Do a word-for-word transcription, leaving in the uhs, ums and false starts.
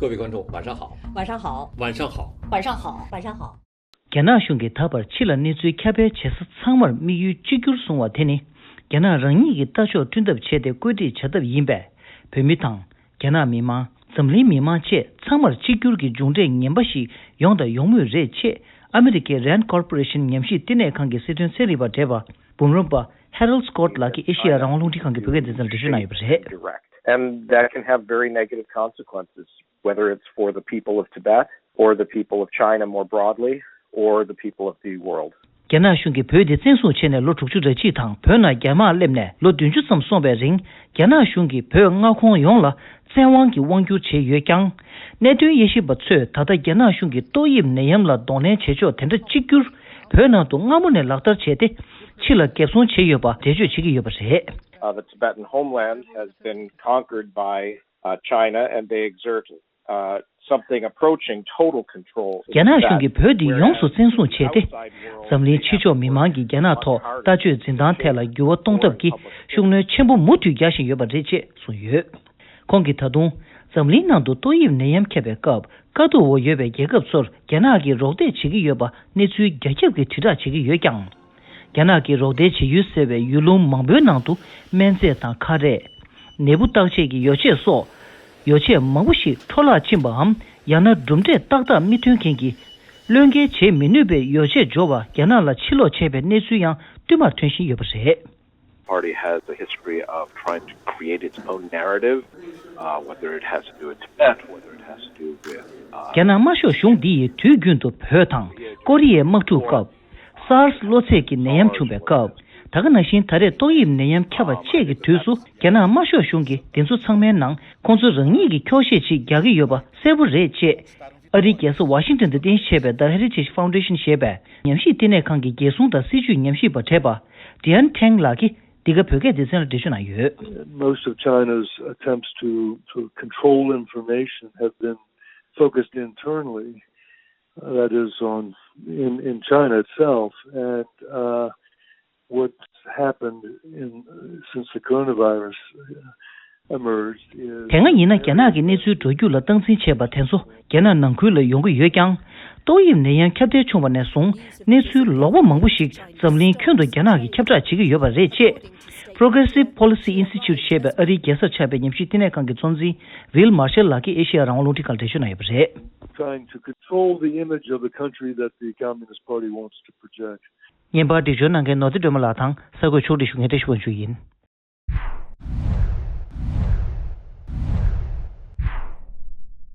各位观众，晚上好。晚上好。晚上好。晚上好。晚上好。རྒྱ་ནག་གཞུང་གིས་ད་བར་ཕྱི་ལ་གནས་ཚུལ་ཁྱབ་སྤེལ་བྱེད་ས་ཚང་མར་དམིགས་ཡུལ་གཅིག་གྱུར་བཟུང་བ་དེ་ནི། རྒྱ་ནག་རང་ཉིད་ཀྱི་ལྟ་ཕྱོགས་བསྐྲུན་ཐབས་བྱས་ཏེ་བཀོད་སྒྲིག་བྱ་ཐབས་ཡིན་པས། བོད་མི་དང་། རྒྱ་ནག་མི་མང་། འཛམ་གླིང་མི་མང་བཅས་ཚང་མར་གཅིག་གྱུར་གྱི་མཇུག་འབྲས་ངན་པ་ཞིག་ཡོང་དང་ཡོང་མུས་རེད་ཅེས་ཨ་མི་རི་ཀའི་Rand Corporation ཉམས་ཞིབ་བསྟི་གནས་ཁང་གི་སྲིད་དོན་ཚན་རིག་པ་བགྲེས་པ་འབུམ་རམས་པ་Harold Scott ལགས་ཀྱིས་ཨེ་ཤེ་ཡ་རང་དབང་རླུང་འཕྲིན་ཁང་གི་བོད་སྐད་སྡེ་ཚན་ལ་འགྲེལ་བརྗོད་གནང་ཡོད་པ་རེད། Direct. And that can have very negative consequences, whether it's for the people of Tibet or the people of China more broadly or the people of the world. རྒྱ་ནག་གཞུང་གིས་བོད་དེ་བཙན་བཟུང་བྱས་ནས་ལོ་དྲུག་ཅུ་རེ་གཅིག་དང་བོད་ནང་རྒྱ་དམག་སླེབས་ནས་ལོ་བདུན་ཅུ་ཙམ་སོང་བའི་རིང་རྒྱ་ནག་གཞུང་གིས་བོད་མངའ་ཁོངས་ཡོངས་ལ་བཙན་དབང་གིས་དབང་བསྒྱུར་བྱས་ཡོད་ཀྱང་། གནད་དོན་དབྱེ་ཞིབ་པ་ཚོས་ད་ལྟ་རྒྱ་ནག་གཞུང་གིས་ཏོག་དབྱིབས་ནད་ཡམས་ལ་གདོང་ལེན་བྱེད་ཕྱོགས་དེ་འདྲ་གཅིག་གྱུར་བོད་ནང་དུ་སྔ་མོ་ནས་ལག་བསྟར་བྱས་ཏེ་ཕྱི་ལ་འགེབས་སྲུང་བྱས་ཡོད་པ་འགྲེལ་བརྗོད་བྱེད་ཀྱི་ཡོད་པ་རེད། Uh, the Tibetan homeland has been conquered by uh, China, and they exert uh, something approaching total control. རྒྱ་ནག་གཞུང་གིས་བོད་འདི་ཡོངས་སུ་བཙན་བཟུང་བྱས་ཏེ། འཛམ་གླིང་ཕྱི་ཕྱོགས་མི་མང་གིས་རྒྱ་ནག་ཐོག་ལྟ་སྤྱོད་འཛིན་སྟངས་ཐད་ལ་འགྱུར་བ་གཏོང་ཐབས་ཀྱི་ཤུགས་སྣོན་ཆེན་པོ་མུ་མཐུད་རྒྱག་བཞིན་ཡོད་པ་རེད་ཅེས་གསུངས་ཡོད། ཁོང་གིས་ད་དུང་། འཛམ་གླིང་ནང་དུ་ཏོག་དབྱིབས་ནད་ཡམས་ཁྱབ་པའི་སྐབས་དཀའ་སྡུག་འོག་ཡོད་པའི་རྒྱལ་ཁབ་ཚོར་རྒྱ་ནག་གིས་རོགས་འདེགས་བྱེད་ཀྱི་ཡོད་པ་གནས་ཚུལ་རྒྱ་ཁྱབ་ཀྱིས་དྲིལ་བསྒྲགས་བྱེད་ཀྱི་ཡོད་ཀྱང་། རྒྱ་ནག་གིས་རོགས་འདེགས་བྱེད་ཡུལ་ཟེར་བའི་ཡུལ་ལུང་མང་པོའི་ནང་དུ་སྨན་རྫས་དང་ཁ་རས། ནད་འབུ་བརྟག་དཔྱད་ཀྱི་ཡོ་བྱད་སོགས། ཡོ་བྱད་མང་པོ་ཞིག་འཕྲོ་བརླག་ཕྱིན་པའམ་ཡང་ན་གྲུབ་འབྲས་ཏག་ཏག་མི་ཐོན་མཁན་གྱི་བློས་འགེལ་བྱེད་མི་ནུས་པའི་ཡོ་བྱད་འབྱོར་བ་རྒྱ་ནག་ལ་ཕྱིར་སློག་བྱས་པའི་གནས་ཚུལ་ཡང་བསྟུད་མར་ཐོན་བཞིན་ཡོད་པ་རེད། Party has a history of trying to create its own narrative, uh, whether it has to do with Tibet, whether it has to do with, uh, རྒྱ་ནག་དམར་ཤོག་གཞུང་འདི་ཡིས་དུས་རྒྱུན་དུ་བོད་དང་ཀོ་རི་ཡའི་དམག་འཁྲུག་སྐབས། SARS་གློ་ཚད་ཀྱི་ནད་ཡམས་བྱུང་བའི་སྐབས། ད་ག་ནང་བཞིན་ད་རེས་ཏོག་དབྱིབས་ནད་ཡམས་ཁྱབ་པ་བཅས་ཀྱི་དུས་སུ་རྒྱ་ནག་དམར་ཤོག་གཞུང་གིས་འདི་ཚོ་ཚང་མའི་ནང་ཁོང་ཚོ་རང་ཉིད་ཀྱི་འཁྱོག་བཤད་ཅིག་རྒྱག་གི་ཡོད་པ་གསལ་པོ་རེད་ཅེས། ཨ་རིའི་རྒྱལ་ས་ཝ་ཤིང་ཏོན་དུ་རྟེན་གཞི་བྱས་པའི་The Heritage Foundation ཞེས་པའི་ཉམས་ཞིབ་བསྟི་གནས་ཁང་གི་རྒྱལ་སྲུང་དང་སྲིད་བྱུས་ཉམས་ཞིབ་པ་བགྲེས་པ་Diane Tang ལགས་ཀྱིས་འདི་ག་བོད་སྐད་སྡེ་ཚན་ལ་འགྲེལ་བརྗོད་གནང་ཡོད། Most of China's attempts to, to control information have been focused internally, that is, on in, in China itself, and uh, what's happened in, since the coronavirus emerged is དེ་སྔ་ཡིན་ན་རྒྱ་ནག་གི་གནས་ཚུལ་འགྲོ་རྒྱུགས་ལ་སྟངས་འཛིན་བྱས་པ་དེ་ཚོ་རྒྱ་ནག་ནང་ཁུལ་ལ་ཡོང་གི་ཡོད་ཀྱང་། ཏོག་དབྱིབས་ནད་ཡམས་ཁྱབ་གདལ་བྱུང་བ་ནས་བཟུང་གནས་ཚུལ་ལོག་པ་མང་པོ་ཞིག་འཛམ་གླིང་ཁྱོན་དུ་རྒྱ་ནག་གིས་ཁྱབ་བསྒྲགས་བྱེད་ཀྱི་ཡོད་པ་རེད་ཅེས། Progressive Policy Institute ཞེས་པའི་ཨ་རིའི་རྒྱལ་སར་ཆགས་པའི་ཉམས་ཞིབ་བསྟི་གནས་ཁང་གི་གཙོ་འཛིན་Will Marshall ལགས་ཀྱིས་ཨེ་ཤེ་ཡ་རང་དབང་རླུང་འཕྲིན་ཁང་ལ་འགྲེལ་བརྗོད་གནང་ཡོད་པ་རེད། Trying to control the image of the country that the Communist Party wants to project. བརྙན་པར་སྒྲིག་སྦྱོར་གནང་མཁན་ནོར་རྩེ་སྒྲོལ་མ་ལགས་དང་གསར་འགོད་ཕྱོགས་སྒྲིག་ཞུ་མཁན་བཀྲ་ཤིས་དབང་ཕྱུག་ཡིན།